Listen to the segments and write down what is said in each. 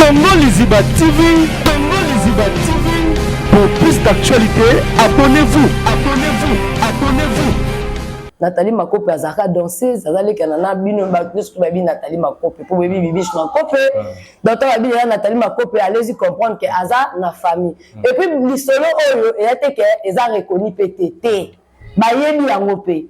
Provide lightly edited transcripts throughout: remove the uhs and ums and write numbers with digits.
Congo Liziba TV, Congo Liziba TV. Pour plus d'actualités, abonnez-vous, abonnez-vous, abonnez-vous. Nathalie Makope azalaka danseuse, aza lekana na bino bato nyonso to bayebi Nathalie Makope mpo boyebi Bibiche Makope. Donc ntango bayebi deja Nathalie Makope, allez-y comprendre ke aza na famille. Et puis lisolo oyo eya te ke eza reconnu mpe te te, bayebi yango mpe,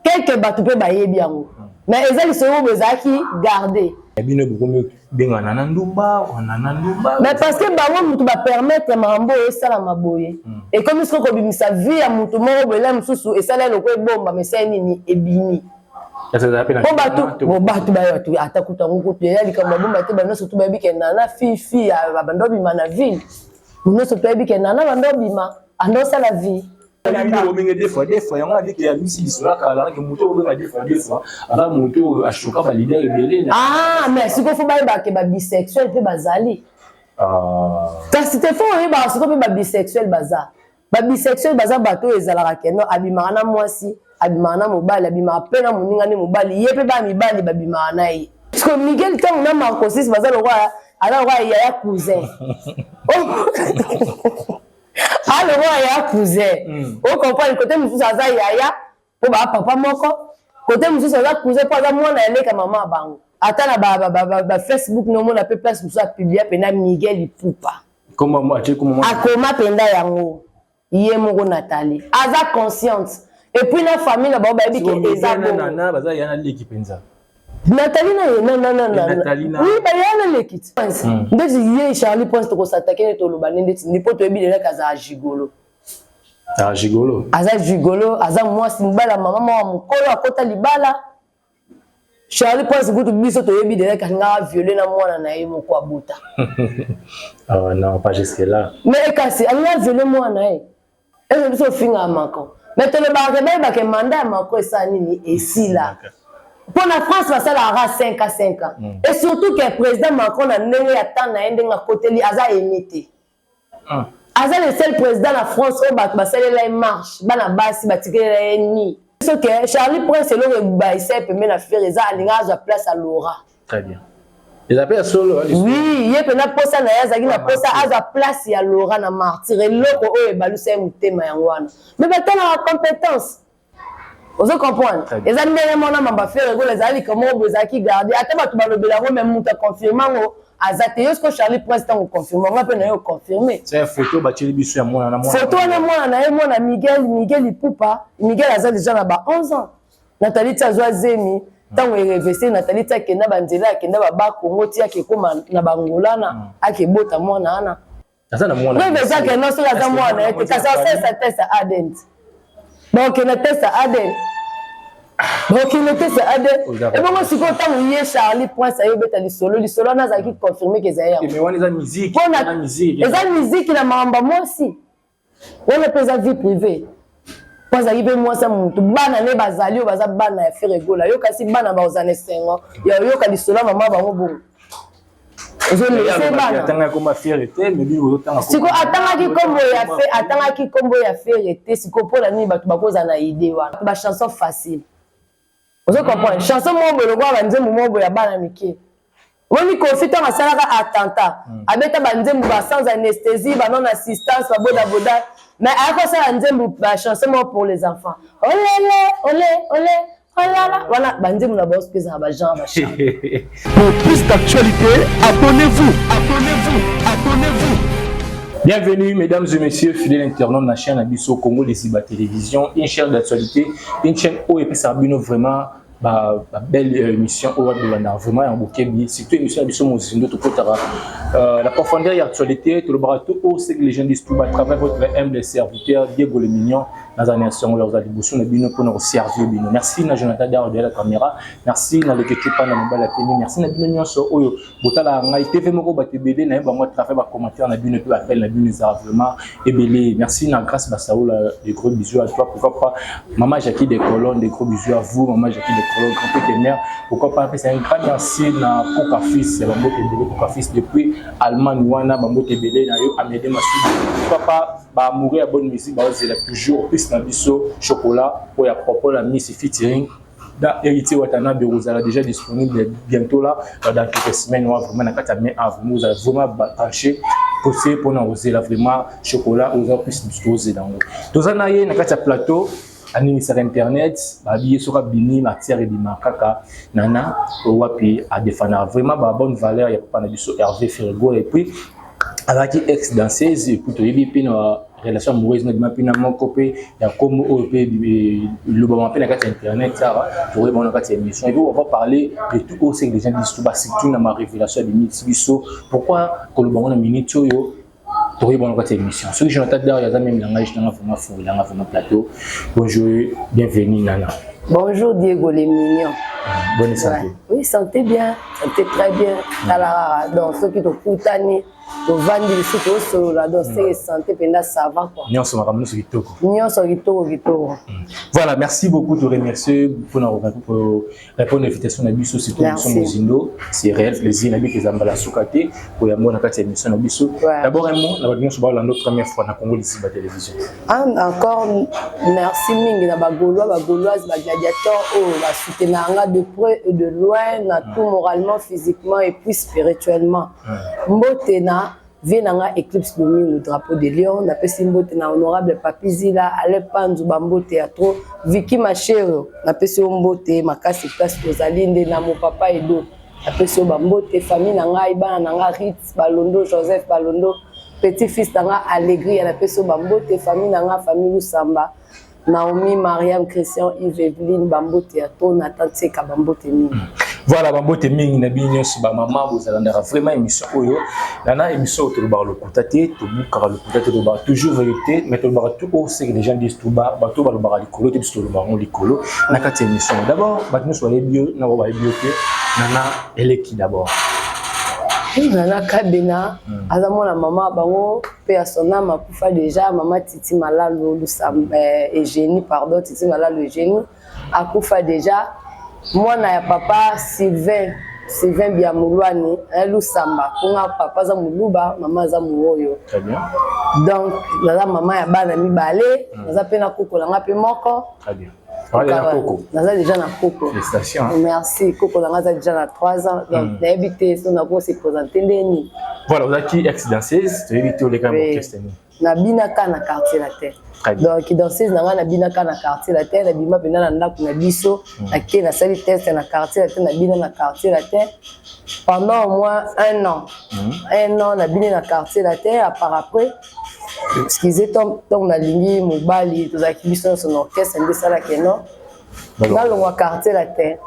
quelque bato mpe bayebi yango, mais eza lisolo oyo ezalaki garde. Bino bokomi bengana na ndumba wana na ndumba. Mais parce que bango mutu bapermettre makambo oyo esalama boye, ekomi soki kobimisa vie ya mutu moko boye, la mosusu esala eloko ebomba, esali nini, ebimi. Po bato bo bato bato ata kutu yango kutu eya likambo babomba te. Banyonso tu bayebi ke Nana fifi bando obima na ville, nyonso toyebi ke Nana bando obima, ando osala vie. Obenge deux fois deux fois, yango adike ya misi lisolo akala ke moto obenga deux fois deux fois aza moto oyo ashoka baleader ebele. Ah, mais sikoyo faut bayeba ke babisexuel mpe bazali. Kasi te, faut oyebaka sikoyo mpe babisexuel baza. Babisexuel baza bato oyo ezalaka keno abimaka na mwasi, abimaka na mobali, abimaka mpe na moninga nde mobali, ye mpe baya mibali babimaka na ye. Parce Miguel ntango na Marcosis baza lokola, aza lokola yaya cousin, aza lokola yaya cousin. Ocomprendre? Côté mosusu aza yaya mpo baa papa moko, côté mosusu aza cousin mpo aza mwana ya leka mama ya bango. Ata na baFacebook nomona mpe place mosusu apublia mpena Miguel Ipupa, akoma mpenza yango ye moko. Nathalie aza consciente et puis na famille na bango bayebi ke eza bongo. Baza ya na leki mpenza. Nathalie na ye oui, baya na leki ti ndeti ye Charlie Prince. Tokosatake nde toloba nde ndeti ndi mpo toyebi lelaki azala gigolo. Ah, gigolo. Aza gigolo, aza mwasi mobali ya mama moko mokolo akota libala. Charlie Prince kutu biso toyebi deja alingaka viole na mwana na ye moko abota. Oh, non, pas jusque là. Mais kasi alinga viole mwana na ye. Ese biso ofingaka Macron, mais tolobaka ke bayebake mandat ya Macron esala nini, esila. Mpo na France basalaka 5 à 5 ans. Et surtout ke président Macron na ndenge ya temps na ye, ndenge akoteli, aza aimé te. Aza le seul président na France oyo bato basalela ye marche, bana basi batikelela ye ni. Soki Charlie Prince, eloko ebayisa ye pembe na Ferre eza alinga azwa place ya Laura. Très bien, eza mpe ya solo. Oui, ye mpena mposa na ye azalaki na mposa azwa place ya Laura na Martyr. Eloko oyo ebalusa ye motema yango wana. Mais batalaka compétence, ozo comprendre? Eza ndenge mona mamba Ferre Gola ezali likambo moko boye ezalaki garde, ata bato balobela yango, mais moto aconfirme yango aza te. Yo siko Charlie Prince, ntango oconfirme yango mpe na ye oconfirme. Photo batieli biso ya mwana na Photo wana mwana na ye, mwana Miguel, Miguel Ipupa. Miguel aza déjà na ba 11 ans. Nathalie ti azwa zemi, ntango erevese Nathalie ti akenda banzela, akenda babakongo ti akekoma na bangolana, akebota mwana wana. Aza na mwana. Preuve eza ke non, soki aza mwana ye te, kasi asalisa test ya ADN. Bakokende test ya ADN, bakokende test ya ADN. Ebongo sikoyo ntango ye Charlie Prince ayobeta lisolo, lisolo wana azalaki confirme ke ezali yango. Wana eza musique. Eza musique na makambo ya mwasi wana mpe eza vie privée, mpo azalaki mpe mwasi ya motu. Bana nde bazali oyo baza bana ya Ferre Gola. Yo kasi bana bazala na esengo ya oyoka lisolo ya mama bango bongo. Ozolese bana. Siko atangaki nkombo ya fe, atangaki nkombo ya Ferre te. Siko mpona nini bato bakozala na idée wana? Bachanson facile, ozo comprendre? Chanson moko boye lokola banzembo moko boye ya bana mike. Omoni Kofi ntango asalaka attentat, abeta banzembo ba sans anesthésie, ba non assistance, babodaboda, mais ayaki kosala nzembo, bachanson moko pour les enfants, olele ole ole olala wana, banzembo na bango soki ezala bagenre bachan. Pour plus d'actualités, abonnez-vous, abonnez-vous, abonnez-vous. Bienvenue mesdames et messieurs, fidèles internautes de la chaîne Abisso Congo Lesiba Télévision, une chaîne d'actualité, une chaîne où et puis vraiment ba, ba belle émission oyo bolanda vraiment ya bokebi, surtout émission ya biso mozindo. Tokotaka la profondeur ya actualité, tolobaka tout haut ce que les gens disent tout bas à travers votre humble serviteur Diego le Mignon. Naza na esengo ya kozala liboso na bino mpona koservir bino. Merci na Jonathan Daro de la caméra, merci na Leketu Panda mobali ya pemi, merci na bino nyonso oyo botalaka ngai TV moko. Bato ebele na ye bango à travers bacommentaire na bino mpe baappel na bino ezala vraiment ebele. Merci na Grâce Basaoula, de gros bisous à toi. Pourquoi pas Maman Jackie de Colonne, de gros bisous à vous Maman Jackie de Colonne, grand père mère. Pourquoi pas c'est un grand merci na Koka Fils ya bambote ebele, Koka Fils depuis Allemagne wana, bambote ebele na yo Amédée Masudi. Pourquoi pas baamoureux ya bonne musique baozela toujours plus na biso chocolat oyo ya propos la Miss featuring. Na Héritier Watanabe ozala déjà disponible bientôt là, dans quelques semaines, wa vraiment na kati ya mai vraiment ozala vraiment branché posé mpona kozela vraiment chocolat oza plus ozela yango. Toza na ye na kati ya plateau, aningisaka internet, babi ye soki abimi matière ebima kaka. Nana wapi adefendaka vraiment ba bonne valeur ya papa na biso Hervé Fergo, et puis azalaki ex danseuse, et puis toyebi mpe na relation amoureuse na bima mpe na moko mpe ya nkombo oyo mpe elobama mpe na kati ya internet awa. Tokoyeba na kati ya émission et puis on va parler de tout oyo ce que les gens disent tout, surtout na ma révélation ya bimisi biso. Pourquoi koloba ngo na minute oyo? Tokoyeba na kati ya émission. Soki Jonathan Dar aza même langage nanga vraiment fungolanga vraiment plateau. Bonjour, bienvenue Nana. Bonjour Diego les mignons. Bonne santé? Ouais. Oui, santé bien, santé très bien. Tala, donc ceux qui tokutani, tovandi lisusu, tosolola, donc c'est santé mpenza, ça va quoi. Nyonso, makambo nyonso kitoko. Nyonso kitoko kitoko. Voilà, merci beaucoup de remercier pour répondre à l'invitation na biso, surtout émission Mozindo. C'est réel plaisir na biso ezamba la suka te koyambo na kati ya émission na biso. D'abord un mot na bato nyonso balanda première fois na Congo Lisiba Télévision. Ah, encore merci mingi na Bagaulois, Bagauloise, Bagladiateur oyo basoutenaka nga de près et de loin, na tout, moralement, physiquement et puis spirituellement. Mbote na vie na nga Eclipse Domingo, drapeau de Lion. Napesi mbote na honorable Papi Zila, Ale Panzu, bambote ya trop. Viki Machero, napesi yo mbote makasi place ozali. Nde na mopapa Edo, napesi yo bambote. Famille na ngai, bana na nga Rit Balondo, Joseph Balondo, petit fils na nga Allegri, napesi yo bambote. Famille na nga, famille Lusamba, Naomi, Mariam, Christian, Yves, Eveline, bambote ya to na Tantieka, bambote mingi. Voilà, bambote mingi na bino nyonso, bamama bozalandaka vraiment émission oyo. Nana, émission oyo tolobaka lokuta te, tobukaka lokuta te, tolobaka toujours vérité, mais tolobaka tout oyo ce que les gens disent tout bas. Bato balobaka likolo te, biso tolobaka yango likolo na kati ya émission. D'abord, bato nyonso bayebi yo na oyo bayebi yo te, Nana eleki d'abord? Nana Kabena aza mwana mama bango mpe ya son âme akufa déjà, mama Titi Malalu Lusamba, Eugénie, pardon, Titi Malalu Eugénie, akufa déjà, mwana ya papa Sylvain, Sylvain Biamulwani Lusamba. Mponga papa aza Moluba, mama aza Mowoyo. Très bien. Donc naza mama ya bana mibale, naza mpe na koko na nga mpe moko. Très bien. Koko? Naza déjà na koko. Félicitations. Merci. Koko na nga aza déjà na 3 ans, donc nayebi te so nako se présenter ndeni. Voilà, ozalaki ex danseuse, toyebi te oleka orchestre nini? Nabinaka na Quartier Latin. Donc danseuse na ngai, nabinaka na Quartier Latin. Nabima mpenza na ndako na biso, nake nasali test na Quartier Latin, nabina na Quartier Latin pendant au moins un an. Un an nabini na Quartier Latin. À part après, excusez, ntongo nalingi mobali, tozalaki biso nyonso na orchestre, nde esalaki no nalongwa Quartier Latin.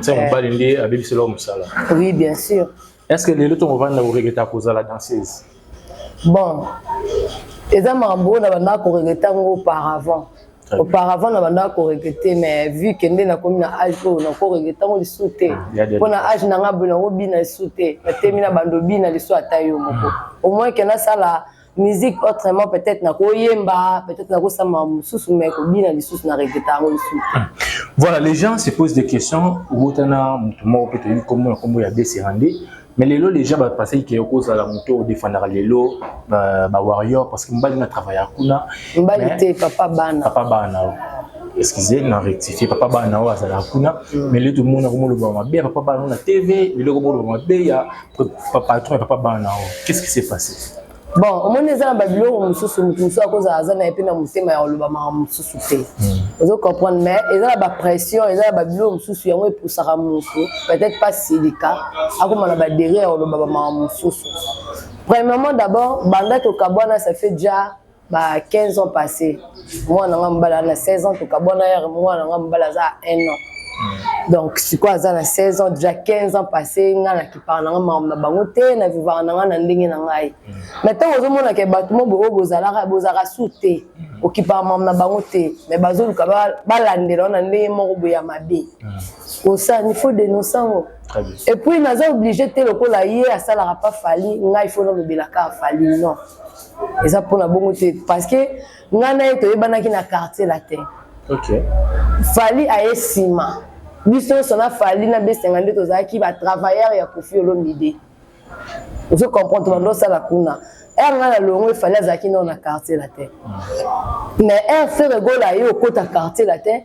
Se mobali nde abebisela mosala? Oui, bien sûr. Est ce que lelo ntongo ovanda oregretter kozala danseuse? Bon, eza makambo oyo na bandaka koregretter yango auparavant. Auparavant na bandaka koregretter, mais vu que nde nakomi na age oyo, nakoregretter yango lisusu te. Mpo na age na nga boye, nakobina lisusu te. Natemi na bando obina lisusu ata yo moko. Au moins ke nasala musique autrement, peut-être nakoyemba, peut-être nakosala makambo mosusu, mais kobina lisusu, na regretter yango lisusu te. Voilà, les gens se posent des questions. Obotana motu moko mpe toyebi kombo na kombo ya Beserande, mais lelo les gens bapasaki ke okozala moto odefendaka lelo Bawarrior parce que mobali na travaillaka kuna. Mobali te, papa bana. Papa bana, excusez, na rectifier, papa bana oyo azalaka kuna. Mais lelo tomona komoloba mabe ya papa bana na TV, lelo komoloba mabe ya patron ya papa bana oyo. Qu'est-ce qui s'est passé? Bon, omoni, eza na babiloko mosusu, motu mosusu akozala aza na ye mpe na motema ya koloba makambo mosusu te, ozo comprendre, mais eza na bapression, eza na babiloko mosusu, yango epusaka motu peut-être pas silika akoma na badere ya koloba bamakambo mosusu. Premièrement, d'abord, banda tokabwana, ça fait déjà ba 15 ans passé. Mwana nga mobali aza na 16 ans, tokabwana yare mwana nga mobali aza 1 an. Donc sikoyo aza na 16 ans, déjà 15 ans passé. Nga nakipaka na nga makambo na bango te, navivaka na nga na ndenge na ngai. Mais ntango ozomona ke bato mo boye oyo bozalaka, bozalaka su te, okipaka makambo na bango te, mais bazoluka balandela wana ndenge moko boye ya mabe, osala, il faut dénoncer yango. Et puis naza obligé te lokola ye asalaka pa Fally, ngai il faut nalobelaka Fally. Non, eza mpona bongo te, parce que ngai na ye toyebanaki na Quartier Latin. Fally aye nsima. Biso nyonso na Fally na Besenga nde tozalaki batravailleur ya Kofi Olomide, ozo comprendre? Tobanda osala kuna. Ere ngai na longo, Fally azalaki nao na Quartier Latin, mais ere Ferre Gola ye okota Quartier Latin.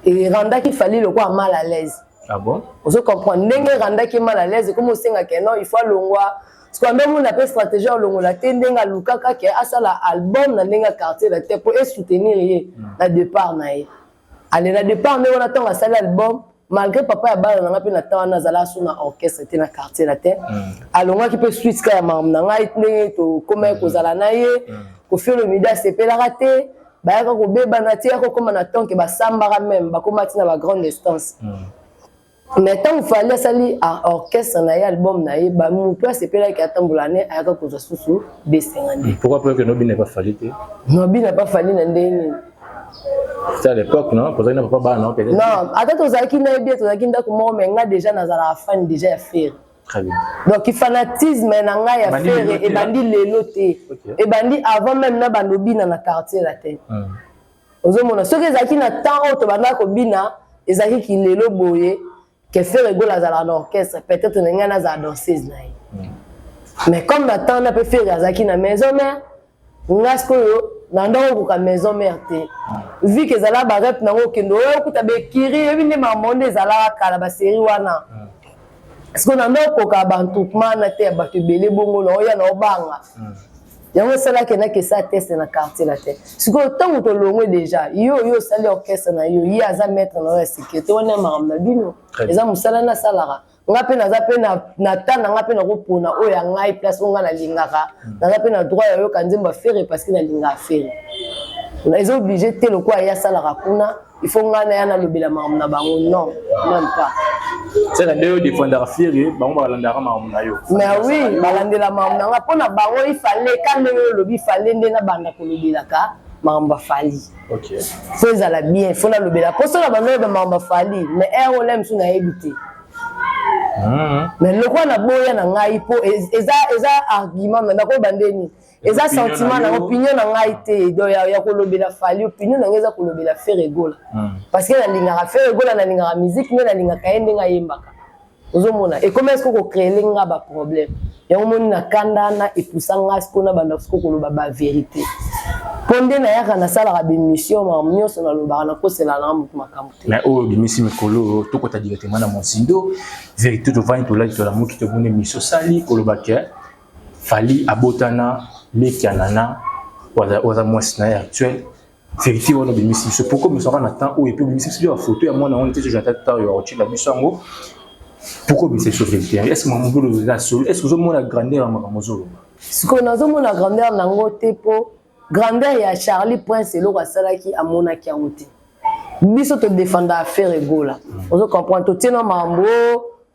Erandaki Fally lokola mal à l'aise. Ah bon? Ozo comprendre ndenge erandaki mal à l'aise, ekomi osengaka non, il faut alongwa. Sikoyo nde omona mpe stratégie alongola te, ndenge alukaka ke asala album na ndenge ya Quartier Latin mpo esoutenir ye na départ na ye. Ale na départ ndenge wana, ntango asali album, malgré papa ya bana na ngai mpe na ntango wana azala so na orchestre te na Quartier Latin, alongwaki mpe suite ka ya makambo na ngai, ndenge tokomaki kozala na ye. Koffi Olomide asepelaka te, bayaka kobebana te, ya kokóma na tonke basambaka même, bakóma ti na bagrande instance. Mais ntango Fally asali orchestre na ye, album na ye, bamutu asepelaki atambola ne, ayaka kozwa susu B52. Pourquoi pas que nobina pas Fally te? Nobina pas Fally na ndenge nini? C'était à l'époque, non? Kozalaki na papa bana non, peut-être. Non, ata tozalaki na ye bien, tozalaki ndako moko, mais nga déjà nazalaka fan déjà ya Ferre. Très bien. Donc fanatisme na ngai ya Ferre ebandi lelo te, ebandi avant même na bando bina na Quartier Latin. Ozomona, soki ezalaki na temps oyo tobandaka kobina, ezalaki kilelo boye ke Ferre Gola azalaka na orchestre, peut-être na ngai nazala danseuse na ye. Mais comme na temps na mpe Ferre azalaki na Maison Mère, nga sikoyo na ndako okoka Maison Mère te, vu ke ezalaka barep nango, okende oyo okuta bekiri, oyebi nde makambo nde ezalaka kala, basérie wana. Sikoyo na ndako okoka baentroupement na te ya bato ebele bongo, na oya na obanga yango esalaki naki esa teste na Quartier Latin. Sikoyo ntango tolongwe déjà, yo oyo osali orchestre na yo, ye aza maître na yo ya sécurité wana ya makambo na bino, eza mosala nasalaka. Nga mpe naza mpe na ta na nga mpe nakopona oyo ya ngai place oyo nga nalingaka. Naza mpe na droit ya yoka nzembo ya Ferre parce que nalingaka Ferre. Eza obligé te lokola ye asalaka kuna, il faut ngai na ya nalobela makambo na bango, non, même pas. Seka nde oyo défendaka Ferre, bango balandaka makambo na yo. Mais oui, balandela makambo na nga. Mpo na bango ifale ka ndenge oyo olobi, ifale nde nabanda kolobelaka makambo ya Fally. Faut ezala bien, faut nalobela mpo so na bando oyeba makambo ya Fally, mais ere oyo mosusu nayebi te. Mais lokola naboya na ngai, mpo eza argument nakoyeba ndeni, eza sentiment na opinion na ngai te. Donc ya kolobela Fally, opinion na ngai eza kolobela Ferre Gola, parce que nalingaka Ferre Gola, nalingaka musique nde, nalingaka ye ndenge ayembaka. Ozomona, ekomi esiko kocréer nga baproblème. Yango moni na kanda na epusa nga siko na banda siko koloba bavérité, mpo nde nayaka nasalaka bémission, makambo nyonso nalobaka, nakosela nanga motu makambo te. Mais oyo obimisi mikolo, tokota directement na mozindo vérité. Tovandi, tolali, tolamuki, tomoni émission osali koloba ke Fally abotana leki ya Nana oza mwasi na ye actuel. Vérité wana obimisi biso, pourquoi obimisi na temps oyo? Et puis obimisi biso bafoto ya mwana wana te, Jonathan ta oyo akotiela biso yango. Pourquoi obimisi biso vérité? Est ce que makambo oyo eza solo? Est ce que ozomona grandeur ya makambo ozoloba? Sikoyo nazomona grandeur nango te, mpo grandeur ya Charlie Prince, eloko asalaki, amonaki yango te. Biso todefenda Ferre Gola, ozo comprendre? Totie na makambo,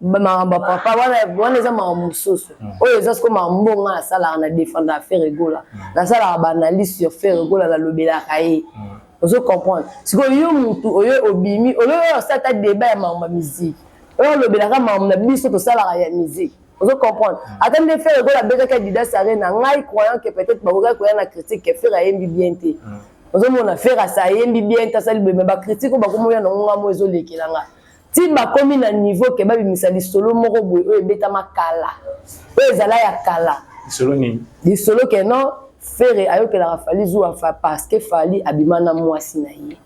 makambo ya papa wana, wana eza makambo mosusu. Oyo eza sikoyo makambo nga nasalaka na defenda Ferre Gola, nasalaka baanalyse sur Ferre Gola, nalobelaka ye, ozo comprendre? Sikoyo yo mutu oyo obimi oyo oyo osala ta débat ya makambo ya musique, oyo olobelaka makambo na biso tosalaka ya musique, ozo comprendre? Ata nde Ferre Gola abetaki Adidas Arena, ngai croyant que peut-être bakokaki koya na critique ke Ferre ayembi bien te. Ozomona, Ferre asa ayembi bien te, asali boye, mais bacritique oyo bakomoya nango, nga mo ezolekela nga ti bakomi na niveau ke babimisa lisolo moko boye oyo ebetama kala, oyo ezala ya kala. Lisolo nini? Lisolo ke non, Ferre ayokelaka Fally zuwa parce que Fally abima na mwasi na ye.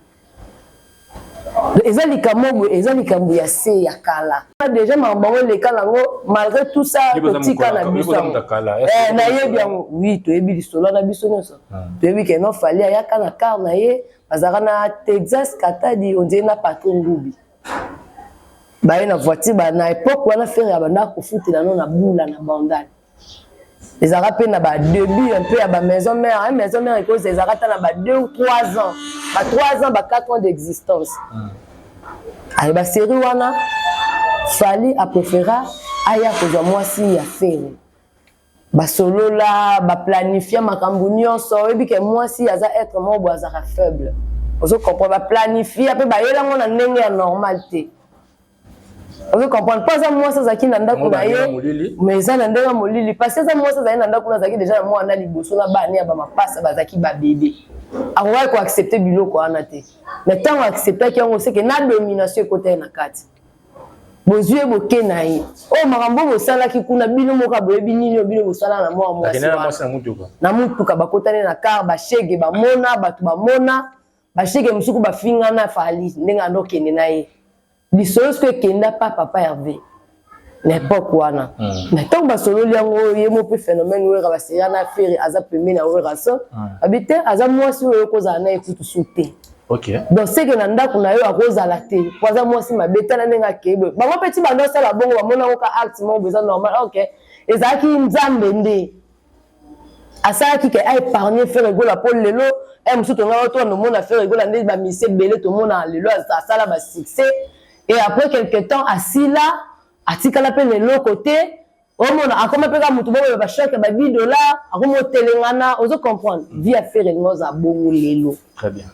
Eza likambo boye, eza likambo ya se ya kala déjà, makambo bango eleka nango. Malgré tout ça, totika na biso, nayebi yango. Oui, toyebi lisolo na biso nyonso, toyebi ke non, Fally ayaka na car na ye, bazalaka na Texas Katadi, ondire na Patron Ngubi, baye na voiture. Na époque wana Ferre abandaka kofutela no na bula na Bandal, ezalaka mpe na badébut un peu ya bamaison mère. Maison mère ekoza ezalaka ata na ba 2 ou 3 ans, ba 3 ans, ba 4 ans d'existence. Aye basérie wana, Fally apréféra aya kozwa mwasi ya Ferre, basolola, baplanifia makambo nyonso. Oyebi ke mwasi aza être moko boye, azalaka faible, ozo comprendre? Baplanifia mpe bayelango na ndenge ya normal te, ozo comprendre? Mpo aza mwasi, azalaki na ndako na ye, mais eza na ndenge ya molili, parce que aza mwasi, azalaki na ndako na, azalaki déjà na mwana liboso na bana ya bamapasa, bazalaki babebe, akokaki koaccepte biloko wana te. Mais ntango acceptaki yango, seke na domination ekota ye na kati. Bozwi ye, boke na ye, oyo makambo bosalaki kuna, bino moko boyebi nini oyo bino bosala na mwa mwasi. Akende na mwasi na mutuka. Na mutuka, bakotani na car, bashege bamona, bato bamona. Basheke mosuku bafinga na Fally ndenge ando okende na ye. Lisolo soki ekenda pa papa Hervé na époque wana. Mais ntango basololi yango, ye mo mpe phénomène Wera baseya na Ferre, aza pembeni ya Wera so abi te, aza mwasi oyo okozala na ye kutu su te. Donc seke na ndako na yo akozala te po aza mwasi mabe. Tala ndenge akei boye, bango mpe ti bando osala bongo, bamonango ka acte moko boye eza normal. Ok, ezalaki Nzambe nde asalaki ke aépargne Ferre Gola, mpo lelo e mosusu tongaka to nomona Ferre Gola nde bamise ebele tomona lelo asala basuccès. Et après quelque temps asila, atikala mpe na eloko te. Omona akoma mpe kaka motu boboye, bachèque ba 10 $, akoma otelengana. Ozo comprendre, vie ya Ferre elinga ozala bongo lelo. Très bien.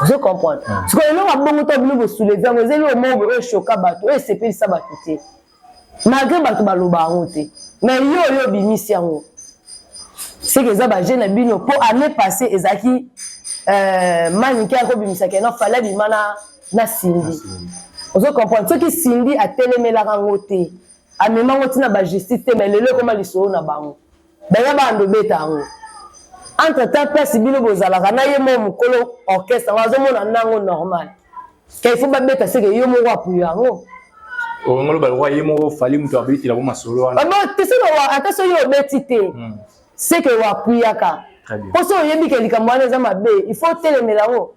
Ozo comprendre, sikoyo eloko ya bongo to bino bosoulever yango, eza eloko moko boye oyo eshoka bato, oyo esepelisa bato te, malgré bato baloba yango te. Mais yo oyo obimisi yango, seke eza baje na bino, mpo année passée ezalaki Manike akobimisaka eno Fally abima na Cindy. Ozo comprendre, soki Cindy atelemelaka yango te, amema yango ntina bajustice te, mais lelo ekoma lisolo na bango, baya bando obeta yango. Entre temps, place bino bozalaka na ye moko mokolo orchestre yango azomona nango normal ke il faut babeta, seke yo moko apuya yango. Ongo balokwa ye moko Fally moto abetela bo masolo wana. Te, soki ata soki obeti te, seke oapuyaka, mpo soki oyebi ke likambo wana eza mabe, il faut otelemela yango.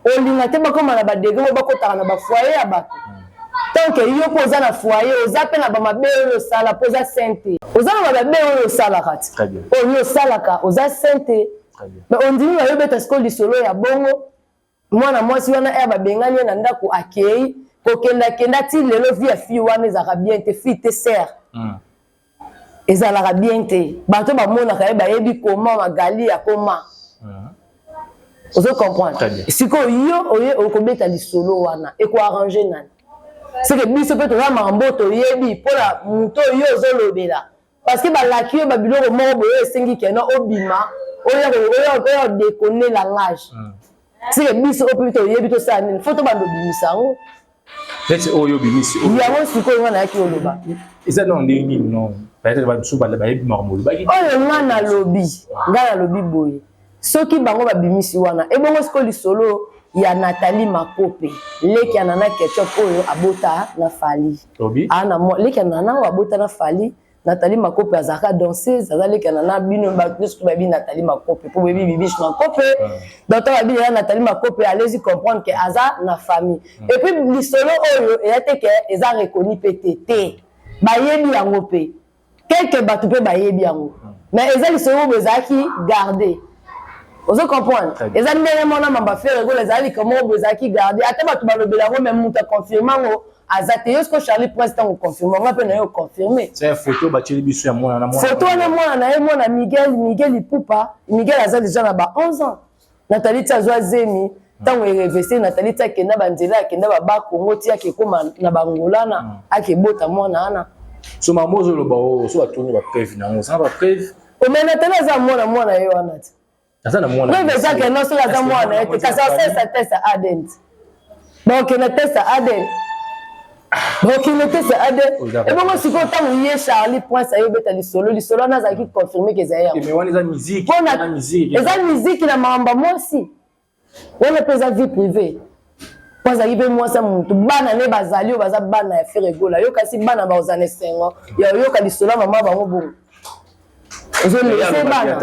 Olinga te bakóma na badegré oyo bakotaka na bafoyer ya bato. Tant que yo mpo oza na foyer, oza mpe na bamabe oyo osala, mpo oza saint te, oza na bamabe oyo osalaka ti oyo osalaka, oza saint te, mais ondimi bayobeta sikoyo lisolo ya bongo. Mwana mwasi wana ere babengani ye na ndako, akei kokendakenda ti lelo. Vie ya fille wana ezalaka bien te, fille te, sœur, ezalaka bien te. Bato bamonaka ye, bayebi koma Magali akoma. Ozo comprendre, sikoyo yo oye okobeta lisolo wana, ekoarrange nani? Seke biso mpe toza makambo toyebi mpona moto oyo ozolobela, parce que balaki yo babiloko moko boye, esengi keno obima oyo odéconner langage. Seke biso oyo mpe toyebi tosala nini? Faut tobanda obimisa yango. Neti oyo obimisi. Yango sikoyo nga nayaki oloba. Eza non ndenge nini? Non, peut-être bamosusu bayebi makambo olobaki. Oyo nga nalobi, nga nalobi boye: soki bango babimisi wana, ebongo sikoyo lisolo ya Nathalie Makope, leki ya Nana Ketchup oyo abota na Fally, ana leki ya Nana oyo abota na Fally. Nathalie Makope azalaka danseuse, aza leki ya Nana. Bino bato nyonso bayebi Nathalie Makope mpo boyebi Bibiche Makope. Donc ntango babi ya Nathalie Makope, allez comprendre ke aza na famille. Et puis lisolo oyo eya te ke eza reconnu mpe te te, bayebi yango mpe, quelque bato mpe bayebi yango, mais eza lisolo oyo ezalaki garde. Ozo comprendre, eza ndenge mona mamba Ferre Gola, ezali likambo moko boye ezalaki garde, ata bato balobela yango, mais moto aconfirme yango aza te. Yo siko Charlie Prince, ntango confirme nga mpe na yo confirme. Photo batieli biso ya mwana na mwana. Photo wana mwana na ye, mwana Miguel, Miguel Ipupa. Miguel aza déjà na ba 11 ans. Nathalie ti azwa zemi, ntango erevese Nathalie ti akenda banzela, akenda babakongo ti akekoma na bangolana, akebota mwana wana. So makambo ozoloba oyo, so batuni bapreuve nango, oza na bapreuve? Ome Nathalie aza mwana, mwana ye wana ti. Aza na mwana. Preuve eza ke no, soki aza mwana ye te, kasi asalisa test ya ADN, bakokende test ya ADN, bakokende test ya ADN. Ebongo sikoyo ntango ye Charlie Prince ayobeta lisolo, lisolo wana azalaki confirme ke ezali yango. Wana eza musique. Eza musique na makambo ya mwasi wana mpe eza vie privée, po azalaki mpe mwasi ya motu. Bana ne bazali oyo baza bana ya Ferre Gola. Yo kasi bana bazala na esengo ya oyoka lisolo ya mama bango bongo. Ozolese bana.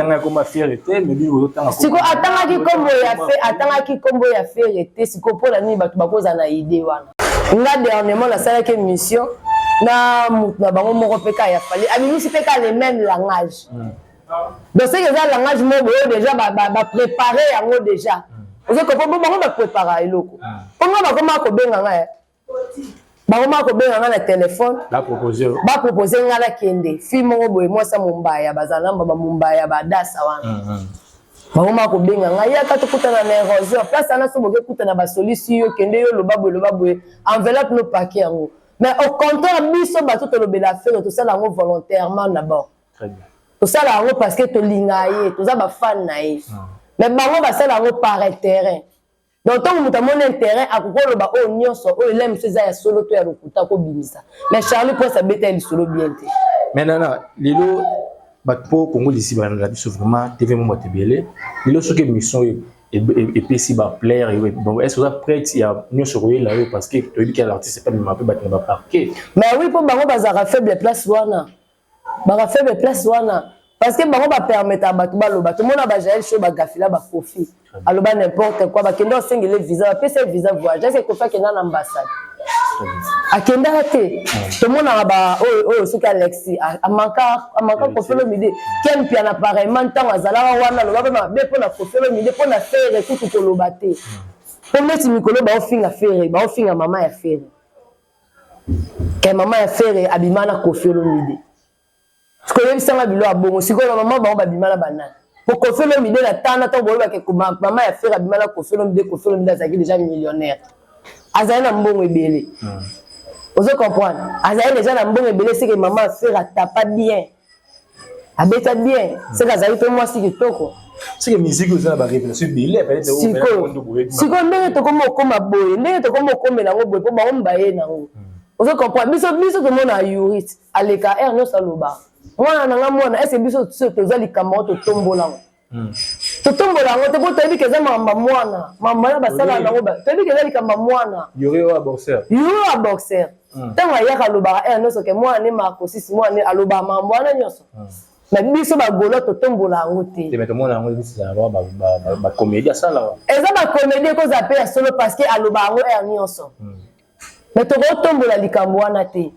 Siko atangaki nkombo ya fe, atangaki nkombo ya Ferre te. Siko mpona nini bato bakozala na idée wana? Nga dernièrement nasalaki émission na motu na bango moko mpe ka ya Fally, abimisi mpe ka le même langage. Donc soki eza langage moko boye, déjà baprépare yango déjà. Ozokopo bo bango baprépara eloko, mpo nga bakoma kobenga ngai, bakoma kobenga nga na telefone, bapropose nga nakende. Fille moko boye, mwasi ya Mombaya, bazala na bamombaya badasa wana, bakoma kobenga ngai: "Yaka tokutana na Érosion, place wana." So boke kutana, basolisi yo: "Kende, yo loba boye, loba boye, enveloppe no pake yango." Mais au contraire, biso bato tolobela affaire, tosala yango volontairement d'abord, tosala yango parce que tolinga ye, toza bafan na ye. Mais bango basala yango par intérêt. Donc ntango moto amoni intérêt, akoki oloba oyo nyonso oyo ele mosu eza ya solo to ya lokuta, kobimisa. Mais Charlie Prince abeta ya lisolo bien te. Mais nana, lelo bato mpo Kongo lisi balanda biso vraiment, TV mo bato ebele. Lelo soki émission oyo Epesi baplaire. Bon, est ce oza prête ya nyonso koyela yo? Parce que toyebi ke l'artiste epa mema mpe bato na baparquet. Mais oui, mpo bango bazalaka faible place wana, baka faible place wana, parce que bango bapermetaka bato baloba. Tomona bajael show, bagafila bakofi, aloba n'importe quoi, bakende osengele visa, bapesa ye visa voyage. Est-ce Kofi akenda na ambassade? Akendaka te. Tomonaka ba oyo soki Alexi amanka Kofi Olomide, Ken Mpiana pareillement, ntango azalaka wana aloba mpe mabe mpona Kofi Olomide, mpona Ferre kutu koloba te, mpo neti mikolo baofinga Ferre, baofinga mama ya Ferre, ke mama ya Ferre abima na Kofi Olomide. Koyebisanga bilo ya bongo sikoyo na mama bango babima na banani? Po Kofi Olomide na tana, ntango boyebake mama ya Ferre abima na Kofi Olomide, Kofi Olomide azalaki déjà millionnaire, azali na mbongo ebele. Ozo comprendre? Azali déjà na mbongo ebele. Seke mama ya Ferre atapa bien, abeta bien, seke azali mpe mwasi kitoko. Seke musique oza na barévélation ebele. Sikoyo ndenge tokoma okoma boye, ndenge tokoma okomela yango boye, mpo bango baye nango. Ozo comprendre? Biso tomona Yurit aleka aire nyonso, aloba mwana na nga mwana ese. Biso toza likambo yango, totombola yango, totombola yango te, mpo toyebi ke eza makambo ya mwana, makambo wana basala nango, toyebi ke eza likambo ya mwana. Yuri oyo boxer. Yuri oyo boxer, ntango ayaka alobaka aire nyonso ke mwana ne Marcosis, mwana ne alobaka makambo wana nyonso, mais biso bagolo totombola yango te. Bacomédie asala. Eza bacomédie, ekozala mpe ya solo, parce que aloba yango aire nyonso, mais tokotombola likambo wana te.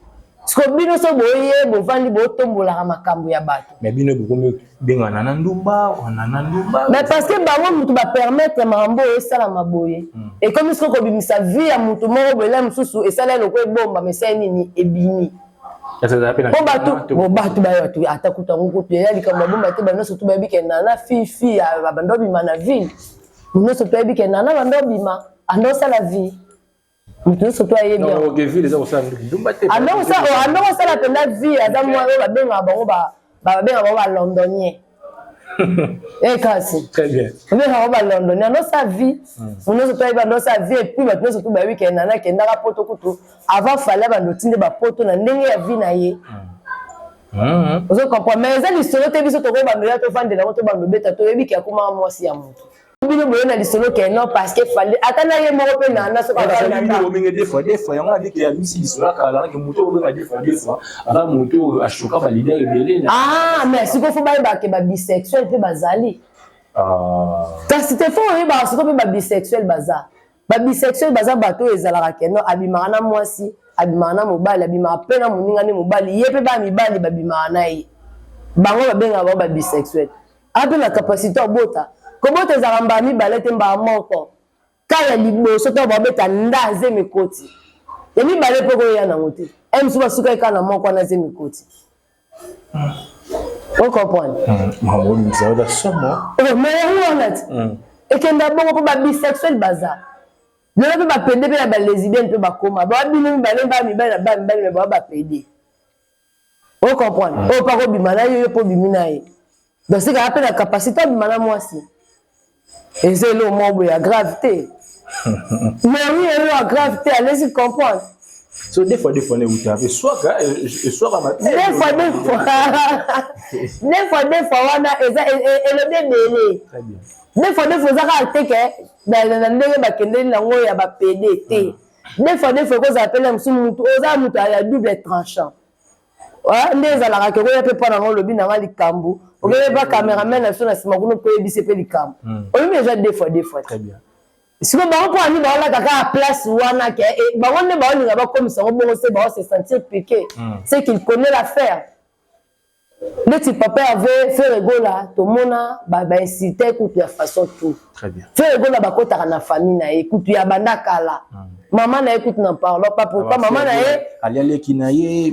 Siko bino so boye bovandi, botombolaka makambo ya bato. Mais bino bokomi bengana na ndumba wana, na ndumba. Mais parce que bango mutu bapermettre makambo oyo esalama boye, ekomi siko kobimisa vie ya mutu moko boye. La mosusu esala eloko ebombama, esali nini, ebimi. Po bato bo bato bayo ata kutu yango kutu eya likambo ya bomba te. Banyonso tu bayebi ke nana fifi bando obima na ville, nyonso toyebi ke nana bando obima, ando osala vie, moto nyonso to ayebi. Ando kosala mpenza vie, aza mwa oyo babengaka bango balondonien. E kasi babengaka bango balondonien, ando osala vie, moto nyonso to ayebi ando osala vie. Et puis bato nyonso to bayebi ke nana akendaka poto kutu avant Fally, bando tinde bapoto na ndenge ya vie na ye. Ozo comprendre? Mais eza lisolo te. Biso tokoki bando ya tovandela yango, to bando beta, toyebi ke akomaka mwasi ya moto. Bino boye na lisolo ke non, parce que Fally ata na ye moko mpe nana soki des fois, des fois yango nabiki ya misi lisolo akala nake moto obenga des fois, des fois aza moto oyo ashoka baleader ebele. Ah, mais sikoyo faut bayebaka ke babisexuel mpe bazali. Kasi te, faut oyebaka sikoyo mpe babisexuel baza. Babisexuel baza bato oyo ezalaka ke non, abimaka na mwasi, abimaka na mobali, abimaka mpe na moninga nde mobali, ye mpe baya mibali babimaka na ye. Bango babengaka bango babisexuel. Aza mpe na capacité obota. Kobota ezalaka mbala mibale te, mbala moko ka ya liboso to babeta nda zemi ekoti, ya mibale mpe koya nango te. E mosusu basuka kaka na moko wana, zemi ekoti. Ocomprendre? Mais yango wana ti ekenda bongo, mpo babisexuel baza lelo mpe bapédé, mpe na balesbienne mpe bakóma baa bino mibale, baa mibali na baa mibali, me baa bapédé. Ocomprendre? Oyo mpa kobima na yo, yo mpo obimi na ye, donc sika mpe na capacité abima na mwasi, eza eloko moko boye ya grave te. Mais oui, eloko ya grave te, allez comprendre. So des fois, des fois neuta mpe swaka eswaka. Des fois, des fois, des fois, des fois wana eza elobi ebele. Des fois, des fois eza kaka te ke na ndenge bakendeli nango ya bapédé te. Des fois, des fois ekozala mpe na mosusu mutu oza moto ya double tranchant nde ezalaka ke koya mpe mpa nango, olobi nanga likambo, okeye mpa cameraman na biso na nsima kuna, koyebisa mpe likambo olobi eza des fois, des fois. Sikoyo bango mpo ani baolaka kaka place wana ke bango nde baolinga bakomisa yango bongo, se bao se sentir piqué, c'est qu'il connaît l'affaire. Neti papa Hervé, Ferre Gola, tomona bainsulte kutu ya façon tout. Ferre Gola bakotaka na famille na ye kutu ya banda kala, mama na ye kutu na parlo pas. Pourquoi mama na ye? Alialeki na ye.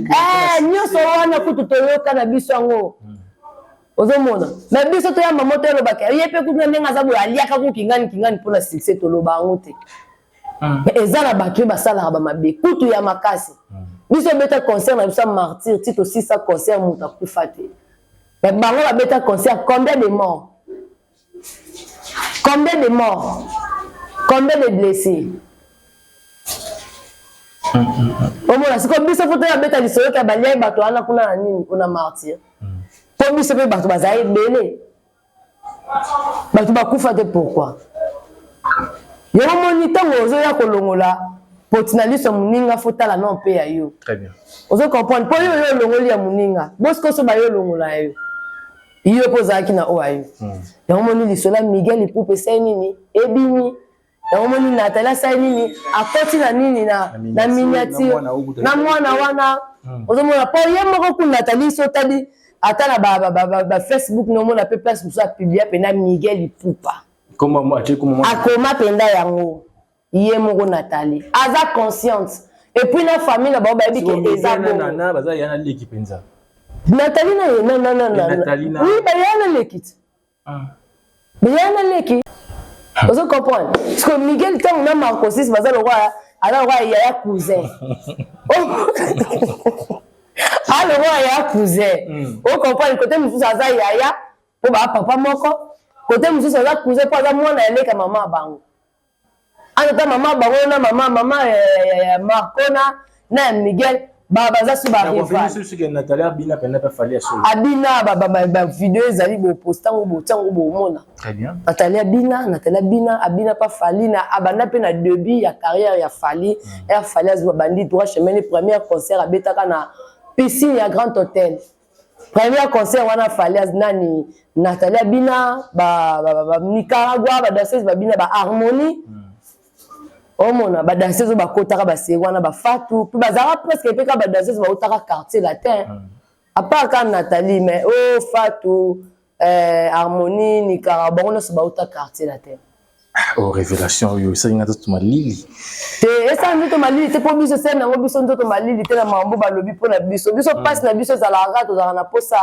Nyonso wana kutu toyoka na biso yango. Ozomona, mais biso toya mama toyalobaka ye mpe kutu na ndenge aza boye, aliaka ku kingani kingani mpona succès, toloba yango te. Eza na bato oyo basalaka bamabe kutu ya makasi. Biso obeta concert na biso ya Martyr, ti tosisa concert, moto akufa te. Mais bango babeta concert, combien de morts, combien de morts, combien de blessés? Omona sikoyo, biso faut toya beta lisolo ke baliai bato wana kuna na nini, kuna Martyr, mpo biso mpe bato bazala ebele, bato bakufa te. Pourquoi? Yango moni ntango ozoya kolongola poti na liso ya moninga, fo tala nao mpe ya yo. Très bien. Ozo comprendre? Mpo yo oyo olongoli ya moninga, bosiko so bayo olongola ya yo, yo mpo ozalaki na oyo ya yo. Yango moni lisolo ya Miguel Ipupa esali nini? Ebimi. Yango moni Nathalie asali nini? Akoti na nini, na miniature na mwana wana. Ozomona, mpo ye moko ku Nathalie, so otali ata na ba Facebook, nomona mpe place mosusu apublia mpena Miguel Ipupa. Akoma mpenza yango ye moko. Nathalie aza consciente, et puis na famille na bango bayebi ke eza bongo. Nathalie na ye, oui, baya na leki ti, baya na leki. Ozo comprendre? Parce que Miguel, ntango na Marcosis baza lokola, aza lokola yaya cousin, aza lokola yaya cousin. O comprendre? Côté mosusu aza yaya mpo baa papa moko, côté mosusu aza cousin mpo aza mwana ya leka mama ya bango. Ata mama bango na mama ya Marco na ya Miguel baza so barival. Abina, bavideo ezali, boposta yango, botia yango, bomona. Nathalie abina, Nathalie abina, abina mpa Fally na abanda mpe na début ya carrière ya Fally. Ya Fally azwa bandi droit chemin, première concert abetaka na piscine ya Grand Hôtel. Premier concert wana Fally, nani, Nathalie abina, Nicaragua badanseuse babina, baharmonie. Omona badanseuse oyo bakotaka baseri wana, bafatu mpe bazalaka presque mpe kaka badanseuse bautaka Quartier Latin, à part kaka Nathalie. Mais o oh, Fatu, Harmonie, Nicaragua, bango nyonso bauta Quartier Latin. Oh, révélation oyo esalinga nzoto malili. Te, esala nzoto malili te, mpo biso esali nango biso nzoto malili te na makambo balobi mpo na biso. Biso mpasi na biso ezalaka kaka tozalaka na mposa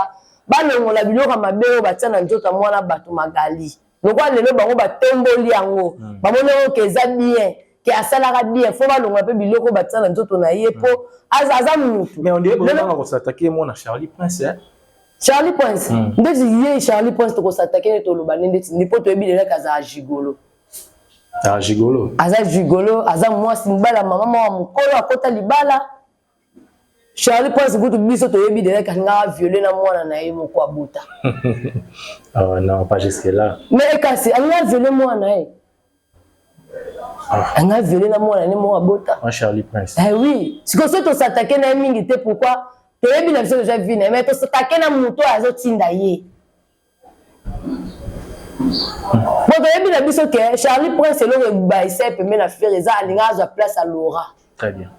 balongola biloko ya mabe oyo batia na nzoto ya mwana bato Magali. Lokola lelo bango batomboli yango, bamoni yango ke eza bien, ke asalaka bien, fo balongola mpe biloko batia na nzoto na ye, mpo aza mutu. Mais on dirait bozobanga kos'attaquer mwana Charlie Prince, hein? Charlie Prince, ndeti ye Charlie Prince, tokos'attaquer nde toloba nde ndeti ndi, mpo toyebi lelaki azala gigolo. Ah, gigolo. Aza gigolo, aza mwasi mobali ya mama moko mokolo akota libala. Charlie Prince kutu biso toyebi delaki alingaka viole na mwana na ye moko abota. Oh non, pas jusque là. Mais kasi alingaka viole mwana na ye. Anga viole na mwana ne moko abota. Charlie Prince. Eh oui, sikoyo soki tos'attaquer na ye mingi te, pourquoi? Toyebi na biso déjà vie na ye, mais tos'attaquer na moto oyo azotinda ye, po toyebi na biso ke Charlie Prince, eloko ebaisa ye pembe na Ferre eza alinga azwa place ya Laura. Très bien,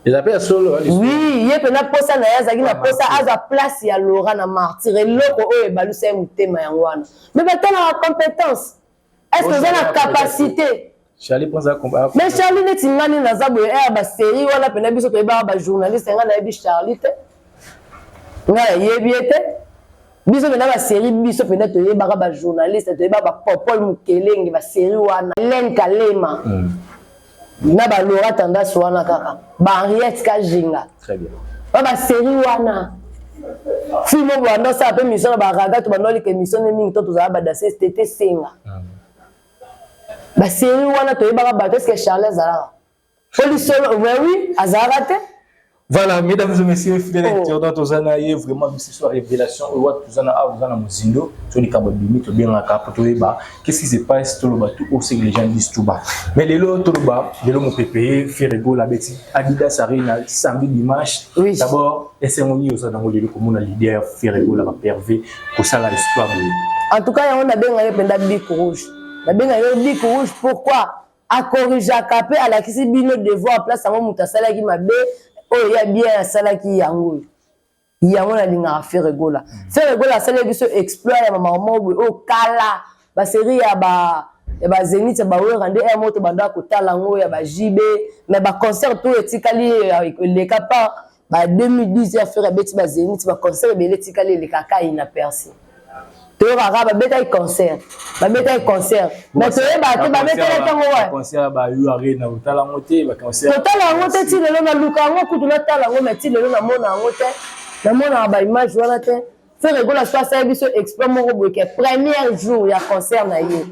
eza mpe ya solo. Oui, ye mpena mposa na ye, azalaki na mposa azwa place ya Laura na Martyr. Eloko oyo ebalusa ye motema yango wana. Mais batalaka compétence, est ce que oza na capacité? Charlie Prince. Mais Charlie, neti ngani naza boye, aya basérie wana mpena biso toyebaka bajournaliste. Ngai nayebi Charlie te, ngai nayebi ye te. Biso mpena basérie, biso mpena toyebaka bajournaliste, toyebaka bapopole mokelenge, basérie wana, Len Kalema na balora tendance wana, kaka bahenriette Kajinga, ba basérie wana. Film oyo banda osala mpe mission na baraga, to banda olika émission ne mingi, to tozala badase tete senga basérie wana, toyebaka bato. Est-ce Charlie azalaka po lisolo? Mais oui, azalaka te. Voilà, mesdames et messieurs, fidèles internautes, tozana ye vraiment biso révélation oyo wapi tozana awa, tozana mozindo so likambo ebimi, tobengaka po toyeba qu'est-ce qui se passe, toloba tout oyo ce que les gens disent tout bas. Mais lelo toloba, lelo mopepe ye Ferre Gola abeti Adidas Arena samedi, dimanche. D'abord, esengo nini oza nango lelo komona leader Ferre Gola baperve kosala histoire boye? En tout cas, yango nabenga ye mpenza bic rouge. Nabenga ye bic rouge, pourquoi? Acorrigeaka mpe alakisi bino devoir, place yango moto asalaki mabe, oyo ya bien asalaki yango oyo. Yango nalingaka Ferre Gola. Ferre Gola asali biso exploit ya mama moko boye oyo kala basérie ya bazénith ya bawera nde ere moko tobandaka kotala yango ya baJB, mais baconcert to etikali eleka pa ba 2010 ya Ferre abeti bazénith, baconcert ebele etikali elekaka inaperçu. Toyokaka babetaki concert, babetaki concert, mais toyebaka te babetaki ntango wa. Totala yango te ti lelo. Naluka yango kutu natala yango, mais ti lelo namona yango te, namonaka baimage wana te. Ferre Gola so asali biso exploit moko boye ke premier jour ya concert na ye,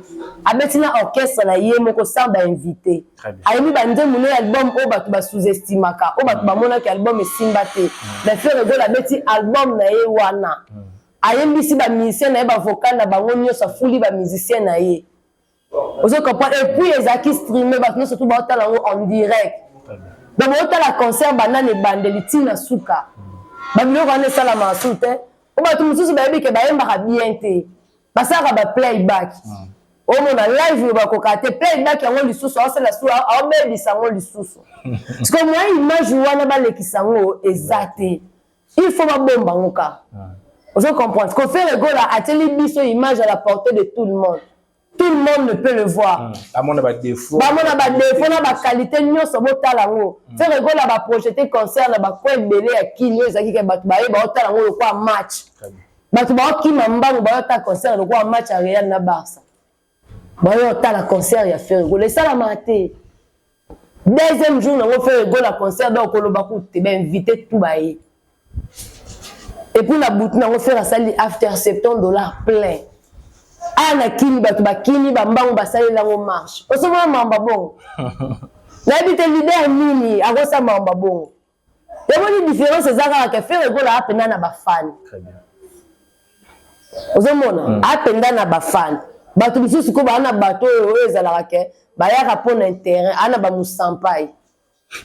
abeti na orchestre na ye moko sans bainvité, ayembi banzembo no ya album oyo bato basous-estimaka, oyo bato bamonaki album esimba te. Mais Ferre Gola abeti album na ye wana, ayembisi bamusicien na ye, bavocal na bango nyonso, afuli bamusicien na ye. Ozo comprendre? Et puis ezalaki streamé, bato nyonso tu baotala yango en direct. Donc baotala concert banda na ebandeli ti na suka. Babiloko wana esalamaka su te. Po bato mosusu bayebi ke bayembaka bien te, basalaka ba playback. Omona live oyo bakoka te, playback yango lisusu aosala su, aobebisa yango lisusu. Sikoyo mwa image wana balekisa yango eza te, il faut babomba yango kaka. Ozo comprendre ko Ferre Gola atieli biso image à la portée de tout le monde. Tout le monde ne peut le voir. Amona ba défaut. Bamona ba défaut na ba qualité nyonso, botala yango. Ferre Gola ba projeté concert na ba coin ebele ya Kini oyo ezalaki ke bato baye baotala yango lokola match. Bato baokima mbangu, bayotala concert lokola match ya Real na Barça. Bayotala concert ya Ferre Gola, esalamaka te. Deuxième jour nango Ferre Gola concert, donc koloba kutu te, bainvité tout baye. Et puis na butu nango Ferre asali after 70 $ plein. Aya na Kini, bato bakimi bambangu, basalela yango marche. Osomona mamba bongo, nayebi te leader nini akosala mamba bongo. Yamoni différence eza kaka ke Ferre Gola apenda na bafani. Ozomona, apenda na bafani. Bato mosusu ko baa na bato oyo ezalaka ke bayaka mpo na intérêt, aa na bamusampai.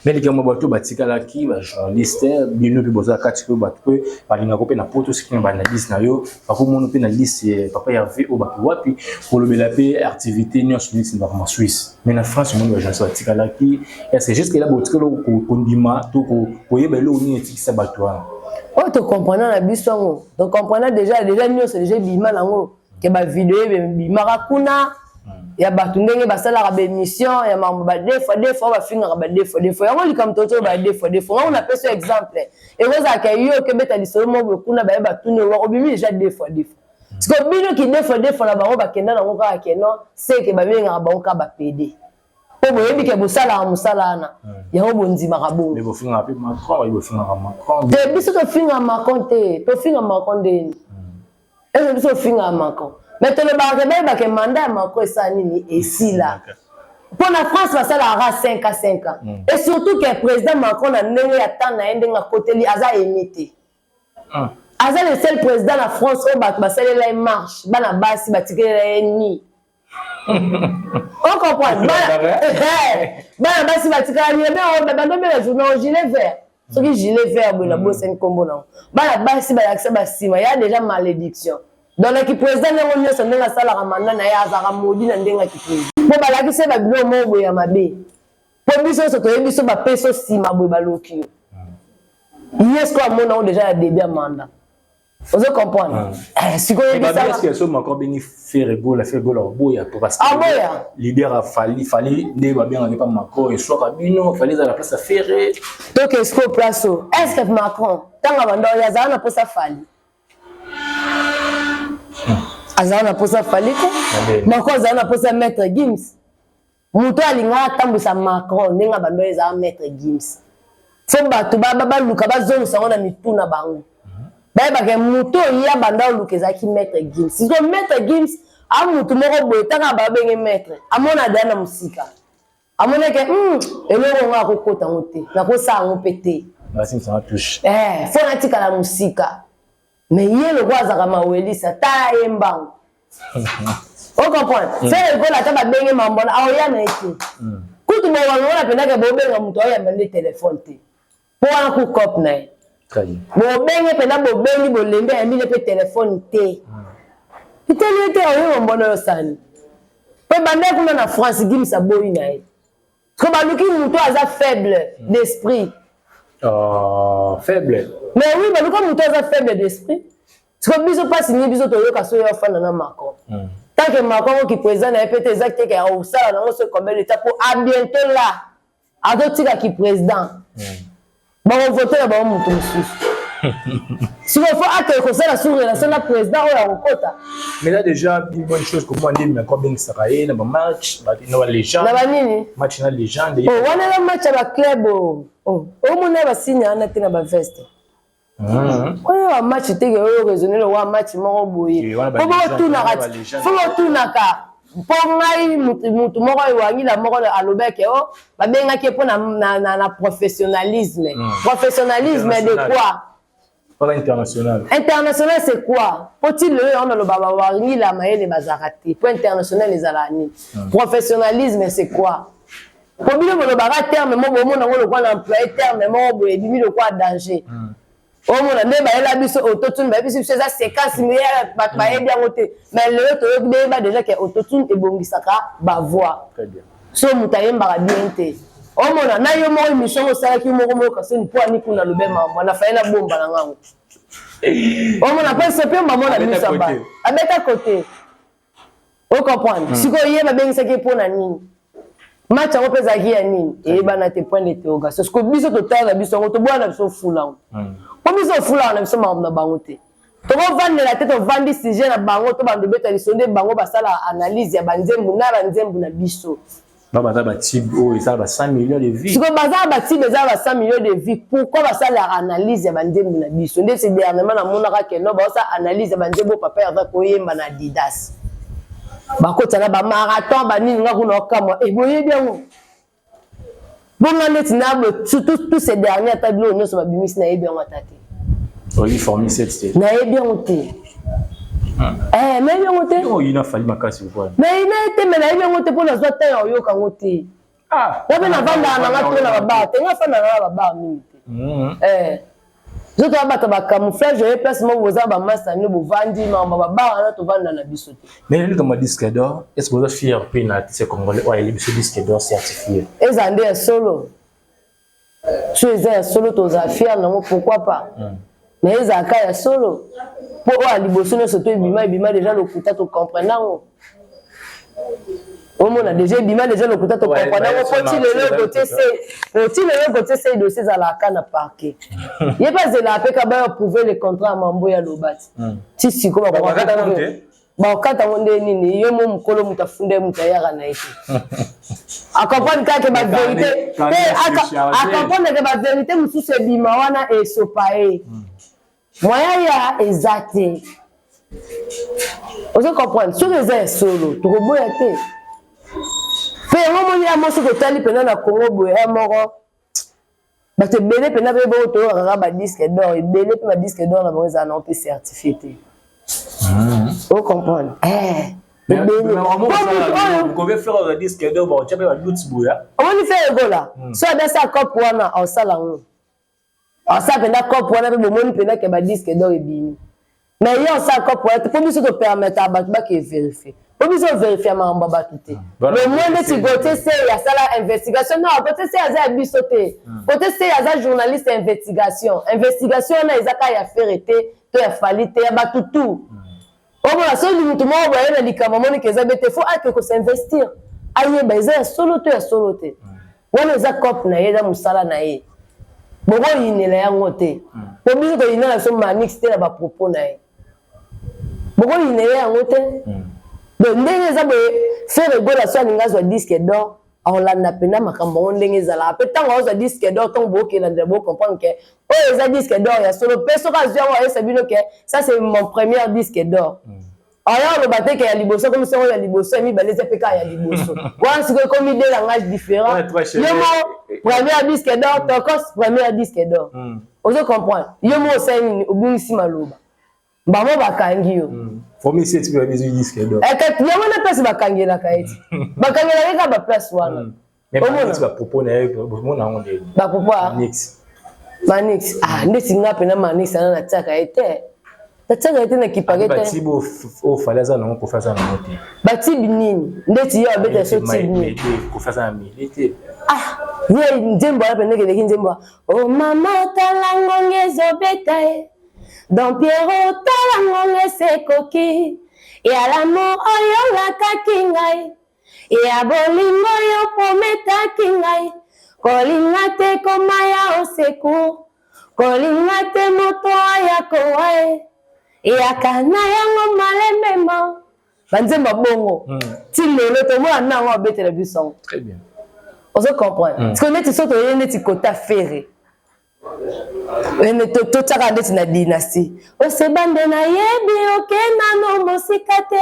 Mais likambo bato batikalaki bajournaliste, bino mpe boza kati mpe bato mpe balingaka mpe na poto, soki na baanalyse na yo bakomona mpe na liste papa Hervé oyo bato wapi kolobela mpe activité nyonso neti na bakoma Suisse, mais na France omoni bajournaliste batikalaki. Est-ce jusque là botikali kondima to koyeba eloko nini etikisa bato wana? Oyo tocomprena na biso yango, tocomprena déjà nyonso déjà ebima nango ke bavideo ebimaka kuna ya bato ndenge basalaka baémission ya makambo ba deux fois deux fois, bafingaka ba deux fois deux fois. Yango likambo totoyo ba deux fois deux fois ngango napesi yo exemple, ekozalaka yo okebeta lisolo moko boye kuna, baye batuni oyo obimi déjà deux fois deux fois. Siko bino ki deux fois deux fois na bango, bakenda nango kaka ke non, seke babengaka bango kaka bapede, mpo boyebi ke bosalaka mosala wana, yango bondimaka bongo. Te, biso tofinga Macron te. Tofinga Macron ndeni? Ese biso ofingaka Macron? Mais tolobaka ke bayebake mandat ya Macron esala nini, esila. Mpo na France basalaka 5 à 5 ans. Et surtout ke président Macron, na ndenge ya temps na ye, ndenge akoteli, aza aimé te. Aza le seul président na France oyo bato basalela ye marche, bana basi batikelela ye ni ocomprendre, bana basi batikala ni bandobela journal gilet vert, soki gilet vert boye nabosani nkombo nango. Bana basi balakisa basima ya déjà malédiction. Donc naki président ndenge nyonso, ndenge asalaka mandat na ye, azalaka modi na ndenge aki président, mpo balakisi ye babiloko moko boye ya mabe. Mpo biso nyonso toyebi biso bapesi nsima boye, baloki yo ye siko amona yango déjà ya début ya mandat. Ozo comprendre sikoyo? Yebisa Macron bengi Ferre Gola, Ferre Gola oboya po parce que aboya. Leader afali Fally nde babengaki pa Macron, eswaka bino Fally eza la place ya Ferre. Toke sikoyo place oyo. Est ce que Macron ntango abanda oyo azala na mposa Fally? Azala na mposa Fally te. Macron azala na mposa Maître Gims. Moto alingaka atambwisa Macron ndenge abanda oyo ezala Maître Gims. Fo bato baluka bazongisa yango na mitu na bango, bayebaka moto oyo ya banda oluka ezalaki Maître Gims. Siko Maître Gims a motu moko boye, ntanga babenge maître, amona deya na mosika, amonake eloko ngo akokota yango te, nakosala yango mpe te, fo natikala mosika. Mais ye lokwa azalaka mawelisa, tala ye mbango, ocomprendre? Ferre Gola ata babenge mambona, aoya na ye te. Kutu bowango mpendake bobenga moto, aoyamba nde telefone te, mpo wana ku cope na ye. Bobenge mpenza, bobengi, bolembi, ayambi nde mpe telefone te, etali ye te. Oyo mambona oyo osani mpe banda kuna na France, Gims aboyi na ye. Ko baluki moto aza faible d'esprit. Oh, faible. Mais oui, baluka moto aza faible d'esprit. Siko biso mpasi nini biso toyoka so yo afanda na Macron? Tant que Macron oki président na ye mpe te, eza teke ya kosala nango so combien de temps, po a bientôt là azotikaki président, bakovote na bango moto mosusu. Sikoyo fo akende kosala sur relation na président oyo akokota. Mais là déjà une bonne chose, comment nde Macron abengisaka ye na bamatch na balégende? Na banini? Match na légende. Oh, wana eza match ya baclub. Omona basigne wana te na baveste oyo bamatch teke oyo raisonne lokola match moko boye. Po botunaka, fo botunaka, mpo ngai mutu moko ewangila moko alobaki o babengaki ye mpo na professionnalisme. Professionnalisme de quoi? Voilà international. International, c'est quoi? Po ti lelo yango naloba, bawangila mayele bazalaka te. Po international ezalaka nini? Professionnalisme, c'est quoi? Po bino bolobaka terme moko, bomona yango lokwa na employé, terme moko boye ebimi lokwa danger. Omona nde bayela biso autotune, bayebisi biso eza séquence, bato bayebi yango te. Mais lelo toyoki, beyeba déjà ke autotune ebongisaka bavoix. Très bien. So moto ayembaka bien te, omona na yo moko émission osalaki moko moko kasoni mpo ani kuna lobe mambo na faye na bomba na ngango, omona mpe sopi bamona miso ya bato abeta kote, ocomprendre. Sikoyo ye babengisaki ye mpo na nini? Match yango mpe ezalaki ya nini? Eyebana te, point d'interrogation. Sikoyo biso totala na biso yango, tobwana na biso ofula yango, mpo biso ofulaka na biso makambo na bango te. Tokovandela te, tovandi sujet na bango, to bando obeta liso nde bango basala analyse ya banzembo na banzembo na biso. Baza batubes oyo eza ba 100 millions de vues. Sikoyo baza batubes eza ba 100 millions de vues, pourquoi basalaka analyse ya banzembo na biso? Nde ce dernièrement namonaka ke no, baosala analyse ya banzembo papa Herve koyemba na Adidas, bakota na bamarathon banini. Nga kuna okamwa, e boyebi yango bonga neti na surtout tous ces derniers, ata biloko nyonso babimisi, nayebi yango ata te. Oyebi Formule 7 te? Nayebi yango te. Nayebi yango te. Oyina Fally makasi. Nayina ye te, me nayebi yango te mpo nazwa temps ya oyoka yango te. Nga mpe navandaka nanga to na babar te, nga afandaka na babar mingi te. Nzoto ya bato bacamouflage, oye place moko boza bamasa nde bovandi makambo babar wana, tovanda na biso te. Mais likambo ya disque d'or, est ce que oza fier mpe na artiste congolais oyo ayeli biso disque d'or certifié? Eza nde ya solo, so eza ya solo, tozala fier nango, pourquoi pas? Mais ezalaka ya solo, mpo oyo ya liboso nyonso to ebima, ebima déjà lokuta, tocomprendre yango. Omona déjà ebima déjà lokuta, tocomprendre yango. Po ti lelo kotie se, ti lelo kotie se dossier ezalaka na parquet, ye mpe azelaka mpe ka baya prouver le contrat ya mambo ya loba ti ti sikoyo bakokata yango nde nini. Yo mo mokolo moto afunda ye, moto ayaka na ye te, acomprendre kaka bavérité te, acomprendre ke bavérité mosusu ebima wana esopa ye, moyen ya eza te. Ozo comprendre? Soki eza ya solo, tokoboya te. Mpe yango moni ya mwasi totali mpena na Congo boye, ya moko bato ebele mpena mpe bongo toyoka kaka badisque d'or ebele, mpe badisque d'or na bango ezala nango mpe certifié te. Ocomprendre? Ebele. Omoni Ferre Gola, so abesa cope wana, aosala yango, asala mpenza cope wana mpe bomoni mpenza ke badisque d'or ebimi. Mais ye osala cope wana te, mpo biso topermettre bato bake vérifier, mpo biso ovérifie makambo ya bato te. Le moins neti Gautier Sey asala investigation. Non, Gautier Sey aza ya biso te. Gautier Sey aza journaliste ya investigation. Investigation wana eza kaka ya Ferre te to ya Fally te, ya bato tout. Omona soki mutu moko boye na likambo amoniki eza be te, faut ake kosinvestir, ayeba eza ya solo to ya solo te. Wana eza cope na ye, eza mosala na ye, bokoyinela yango te. Po biso toyinela biso Manix te na bapropos na ye, bokoyinela yango te. Donc ndenge eza boye, Ferre Gola so alingi azwa disque d'or, akolanda mpenza makambo yango ndenge ezalaka. Mpe ntango aozwa disque d'or, ntango bokokelandela, bocomprendre ke oyo eza disque d'or ya solo. Mpe soki azwi yango, ayesa bino ke ça, c'est mon premier disque d'or. Aya oloba te ke ya liboso ekomi songo ya liboso, ya mibale eza mpe kaka ya liboso wana. Sikoyo ekomi deux langage différent. Yo mo premier disque d'or, Tokos premier disque d'or, ozo comprendre? Yo mo osali nini? Obungisi maloba, bango bakangi yo. Yango na place bakangelaka ye ti, bakangelaka ye kaka baplace wana. Bapropos Manix, ah, ndeti nga mpena Manix ana natiaka ye te, natiaka ye te na kipake te. Fally aza nango, Koffi aza nango te. Batubes nini? Ndeti ye abeta so tube nini? Koffi aza na mili te. Ah, ye nzembo wana mpe ndenge eleki nzembo o mama, tala ngonga ezobeta ye. Don Piero, tala ngonga esekoki ya l'amour oyo olakaki ngai, ya bolingo oyo prometaki ngai. Kolinga te koma ya osecours, kolinga te moto aya kowa ye, yaka na yango malembema. Banzembo ya bongo ti lelo tomona nango abetela biso yango. Ozo comprendre? Sikoyo neti so toye neti kota Ferre, totiaka ndeti na dynastie, osebande nayebi oke nano mosika te,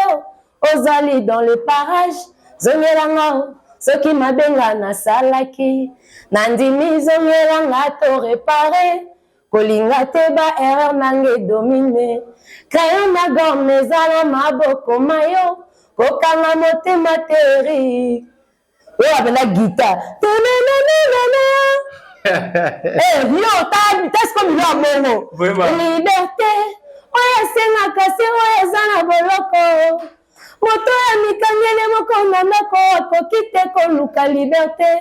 ozali dans le parage, zongelanga soki mabenga nasalaki, nandimi zongelanga to réparer. Kolinga te ba erreur nanga edomine. Crayon na gomme eza na maboko mayo. Kokanga motema te Eric. Oyo apenda guitare. Eh, yo ta siko bilo ya bongo. Liberté oyo esengaka se oyo eza na boloko. Moto ya mikangele moko na ndako akoki te koluka liberte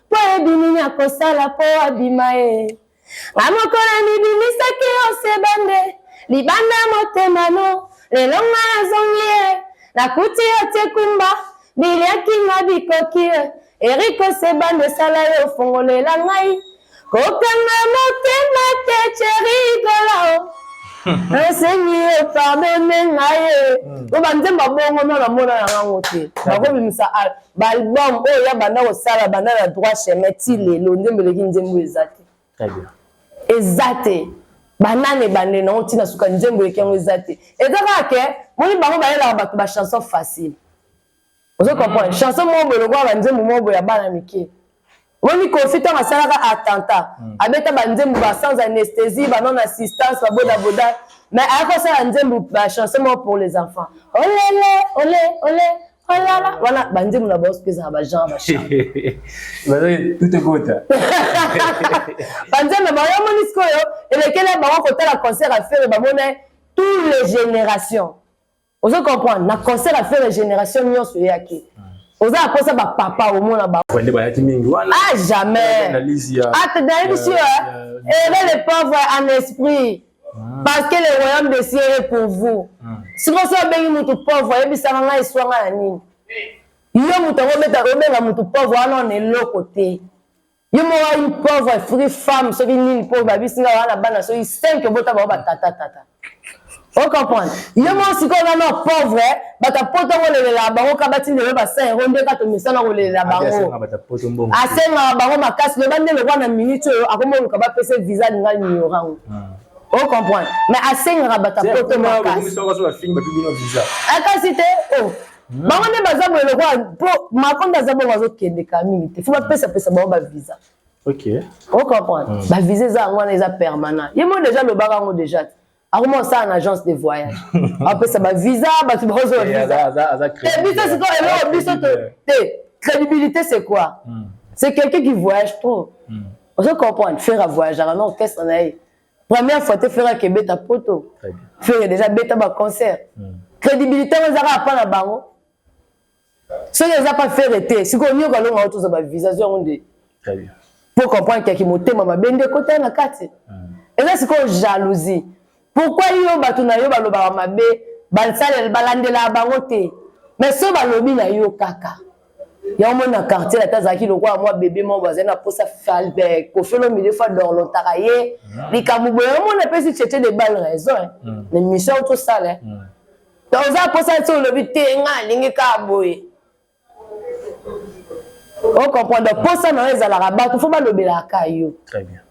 mpo ayebi nini akosala mpo abima ye. Nga moko namibimisaki ose bande libanda motema no lelo nga nazongi ye nakuti yo te kumba biliaki nga bikoki ye Eric ose bande sala yo fongolela ngai kokanga motema te cheri gola o nasengi yo pardonne ngai ye po banzembo ya bongo no namona na ngango te bakobimisa baalbum oyo ya banda kosala banda na droit chemin ti lelo nzembo eleki nzembo eza te eza te banana ebande nango ntina suka nzembo eleki yango eza te eza kaka ke moni bango bayelaka bato bachanson facile ozo comprendre mm. Chanson moko boye lokola banzembo moko boye ya bana mike. Omoni Koffi ntango asalaka attentat, abeta banzembo ba sans anesthésie, ba non assistance, ba boda boda, mais ayaki kosala nzembo ba chanson moko pour les enfants, olele ole ole olala wana banzembo na bango soki ezala ba genre ba chant tout ekota banzembo na bango. Yomoni sikoyo elekeli bango kotala concert ya Ferre, bamona tous les générations. Ozo comprendre, na concert ya Ferre génération nyonso eyaki. Oza na posa ba papa omona ba nde bayaki mingi wana. Ah jamais. Analyse ya Ah nayebi si heureux les pauvres en esprit. Parce que le royaume des cieux est pour vous. Sikoyo soki obengi mutu pauvre, oyebisaka ngai eswanga na nini? Yo mutu yango obeta obenga mutu pauvre wana na eloko te. Yo moko une pauvre free femme soki nini po babisi nga wana bana soki 5 obota bango ba tata tata. O comprendre? Yo moko sikoyo nano pauvre, bato ya poto kolelela bango ka batindela ba 100 euro nde ka tomesana kolelela bango. Asengaka bango makasi loba nde lokwa na minute oyo akomoluka bapesa visa alinga ignorant ngo. O comprendre? Mais asengaka bato ya poto makasi. Akasi te oh. Bango nde baza boye lokola po Macron nde aza bongo azokende kaka mingi te, fo bapesapesa bango bavisa. O comprendre? Bavisa eza yango wana eza permanent. Ye moko deja alobaka yango deja te akoma kosala na agence de voyage, apesa bavisa bato bakozwa bavisa te. Biso sikoyo eloko biso te, crédibilité c'est quoi? C'est quelqu'un qui voyage trop. Ozo comprendre? Ferre avoyageaka na orchestre na ye, première fois te Ferre akebeta poto. Ferre déjà beta ba concert. Crédibilité yango eza kaka pa na bango. Soki eza pa Ferre te, sikoyo nyoka longa oyo tozwa bavisa zwa yango nde po comprendre kaki motema mabe nde ekota na kati. Eza sikoyo jalousie. Pourquoi yo bato na yo balobaka mabe, balandelaka bango te, mais so balobi na yo kaka yango moni na quartier ata azalaki lokola mwa bebe moko bazali na posa Koffi Olomide fa dorlotaka ye likambo boye. Omoni apesi Cheche de balle raison na émission oyo tosala. Donc oza posa ti olobi te nga alingi kaka boye. O comprendre? Posa na yo ezalaka bato fo balobelaka yo.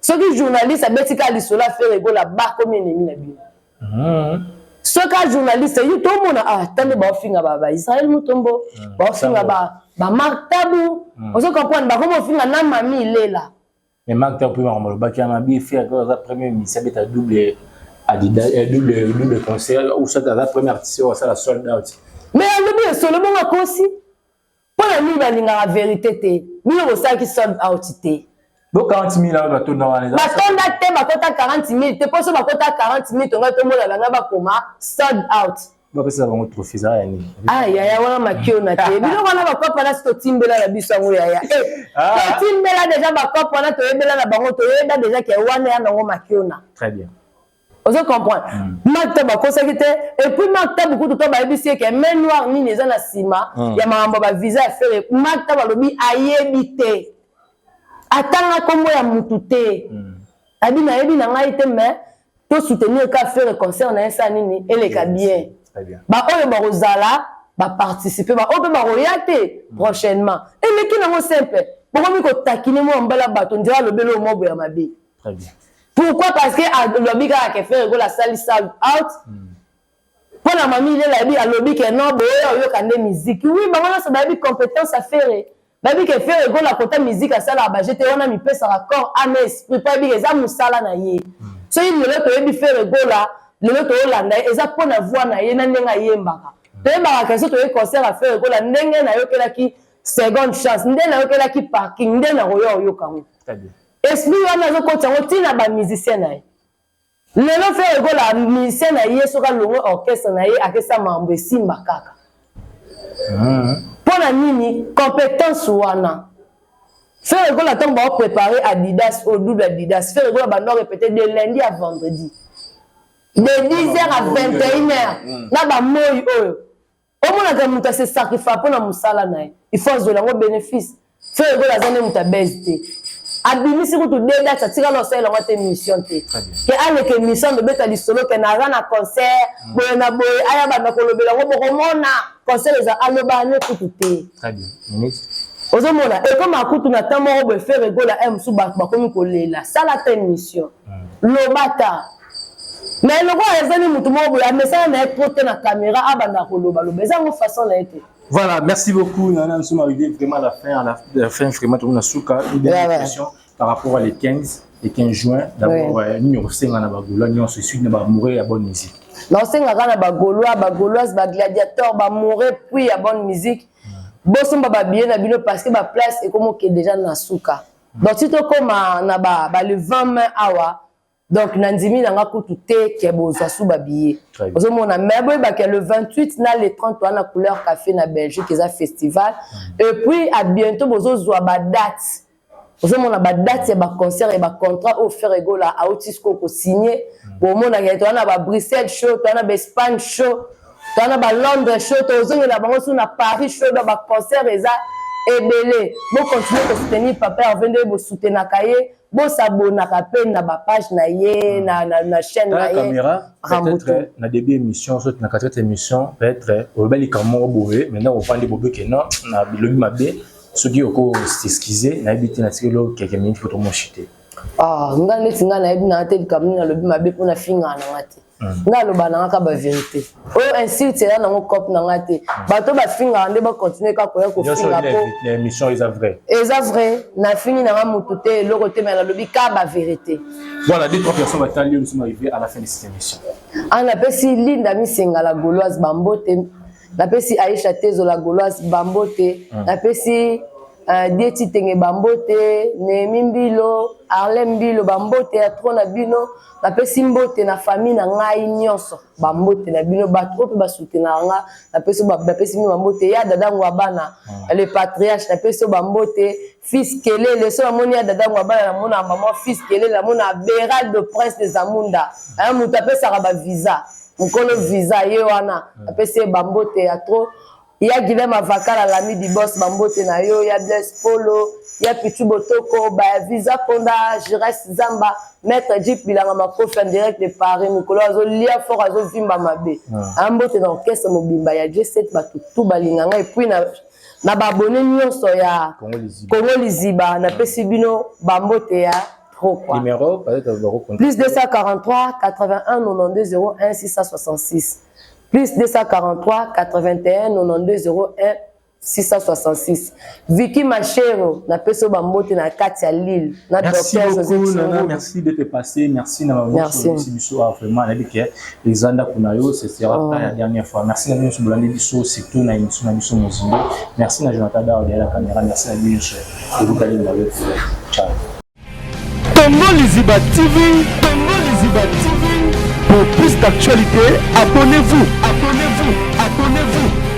Soki journaliste abeti kaka lisolo affaire Gola, bakomi ennemi na bino. Soki a journaliste yo tomona ah tande baofinga ba Israël Mutombo, baofinga ba Marc Tabu. Ozo comprendre? Bakomi ofinga na Mami Lela. Mais Marc Tabu mpe makambo alobaki wana bi Ferre aza premier musicien abeta double Adidas, double concert ou soit aza premier artiste oyo asala sold out. Mais alobi esolo bongo akosi mpo na nini balingaka vérité te? Bino bosalaki sold out te. Bo 40 000 awa batonda wana. Batonda te, bakota 40 000 te. Mpo so bakota 40 000 tongai tomona banga bakoma sold out. Bapesa bango trophée ezala ya nini? Ah yaya, wana makiona te. Biloko wana bakope wana si totimbela na biso yango yaya. Totimbela deja bakope wana, toyebela na bango, toyeba deja ke wana ya nango makiona. Très bien. Ozo comprendre? Marc Tabu akosaki te. Et puis Marc Tabu kutu to bayebisi ye ke main noire nini eza na nsima ya makambo ya bavisa ya Ferre, Marc Tabu alobi ayebi te, atanga nkombo ya mutu te. Abi nayebi na ngai te, mais to soutenir ka Ferre, concert na ye sa nini eleka bien. Baoyo bakozala baparticipe, baoyo mpe bakoya te prochainement. Eleki nango simple. Bokomi kotakine mwa mbala bato nzela alobeli oyo mwa boya mabe. Pourquoi? Parce que alobi kaka ke Ferre Gola asali sold out. Mpo na Mami Ilela ayebi, alobi ke non, boya oyoka nde musique. Oui, bango nyonso bayebi compétence ya Ferre, bayebi ke Ferre Gola kota musique asalaka baje te wana mipesaka corps, âme, esprit, mpo ayebi ke eza mosala na ye. Soki lelo toyebi Ferre Gola, lelo toyolanda ye, eza mpo na voix na ye na ndenge ayembaka. Toyebaka ke soki toye concert ya Ferre Gola, ndenge nayokelaki Seconde Chance, nde nayokelaki Parking, nde nakoya oyoka yango. Esprit wana azokotisa yango ntina ba musicien na ye. Lelo Ferre Gola musicien na ye soki alongwe orchestre na ye akesa mambo esimba kaka. Mpo na nini compétence wana? Ferre Gola ntango bao préparer Adidas au double Adidas, Ferre Gola bando répéter de lundi à vendredi. De 10h à 21h na ba moi oyo. Omonaka moto ase sacrifier mpo na mosala na ye, il faut azwela yango bénéfice. Ferre Gola aza nde moto abese te, abimisi kutu deux dates, atikala osalela yango ate émission te, ke aleka émission alobeta lisolo ke naza na concert boye na boye, aya banda kolobela yango, bokomona concert eza, aloba ne kutu te. Ozomona ekoma kutu na temps moko boye Ferre Gola e mosusu bato bakomi kolela, sala ta émission, loba ta. Mais lokola eza ni motu moko boye amesana na ye trop te na caméra, abanda koloba loba, eza yango façon na ye te. Voilà, merci beaucoup. Nana, nous sommes arrivés vraiment à la fin vraiment, tout le monde une dernière question par rapport à les 15, les 15 juin. D'abord, numéro 5 na Bagaulois, nous on suit na amoureux ya bonne musique. Naosengaka na Bagaulois, Bagauloise, Bagladiateur, bamoureux puis ya bonne musique, bosomba babillet na bino parce que baplace ekomoke déjà na suka. Donc si tokóma na ba le 20 mai awa, donc nandimi nanga kutu te ke bozwa su babillet. Ozomona, mais boyebaka le 28 na le 30 wana, Couleur Café na Belgique eza festival. Et puis à bientôt bozozwa badate, ozomona badate ya baconcert ya bacontrat oyo Ferre Gola auti sikoyo kosigne. Bomonaka toza na baBruxelles show, toza na baEspagne show, toza na baLondres show, tozongela bango su na Paris show. Donc baconcert eza ebele. Bocontinue kosoutenir papa Herve nde bosoutenaka ye, bosabonaka mpe na bapage na ye, na chaîne na ye. Caméra peut-être na début émission, soit na quatrième émission, peut-être oloba likambo moko boye, maintenant ovandi bobe non na bilobi mabe, soki oko s'excuser, nayebi te, natikeli yo quelques minutes po tomoshi te. Ah, nga neti nga nayebi nanga te likambo nini nalobi mabe, mpona fingaka nanga te. Nga aloba nanga ka bavérité oyo, insulte eza nango cope nanga te. Bato bafingaka nde bacontinue kaka koya kofinga po émission eza vrai. Eza vrai, nafingi nanga motu te, eloko te, mais nalobi ka bavérité. Voilà, deux trois personnes batali, nous sommes arrivés à la fin de cette émission. Ah, napesi Linda Misenga la Gauloise bambote, napesi Aisha Tezo la Gauloise bambote, napesi Dieti Tenge bambote, Nehemi Mbilo, Arlem Mbilo bambote ya tro na bino. Napesi mbote na famille na ngai nyonso, bambote na bino. Bato oyo mpe basoutenaka nga, napesi bino bambote. Ya dadango ya bana, le patriarche, napesi yo bambote. Fils Kelele, so namoni ya dadango ya bana, namona mama Fils Kelele, namona Beral de Prince de Zamunda, aya moto apesaka bavisa, mokolo visa ye wana, apesi ye bambote ya trop. Ya Guilhem Avakala, l'ami du boss, bambote na yo. Ya Blaise Polo, ya Pichu Botoko, ba Visa Ponda, Jires Zamba, Maître Jeep Bilanga Makofi en direct de Paris, mikolo azolia fort, azovimba mabe. Ambote na orchestre mobimba ya G7, bato tu balinga ngai, et puis na baabonné nyonso ya Congo Liziba, napesi bino bambote ya trop quoi. Numéro peut-être? Plus 243 81 92 01 666, plus 243 81 92 01 666. Vicky Machero, napesi oyo bambote na kati ya Lille na Merci beaucoup Nana, merci d'être passé, merci na Merci. Biso vraiment nayebi ke eza ndako na yo, ce sera pas la dernière fois. Merci na bino bolandi biso, surtout na émission na biso mozindo. Merci na Jonathan Dao derrière la caméra, merci na bino nyonso ebukali na yo. Ciao. Congo Liziba TV, Congo Liziba TV. Pour plus d'actualités, abonnez-vous, abonnez-vous, abonnez-vous.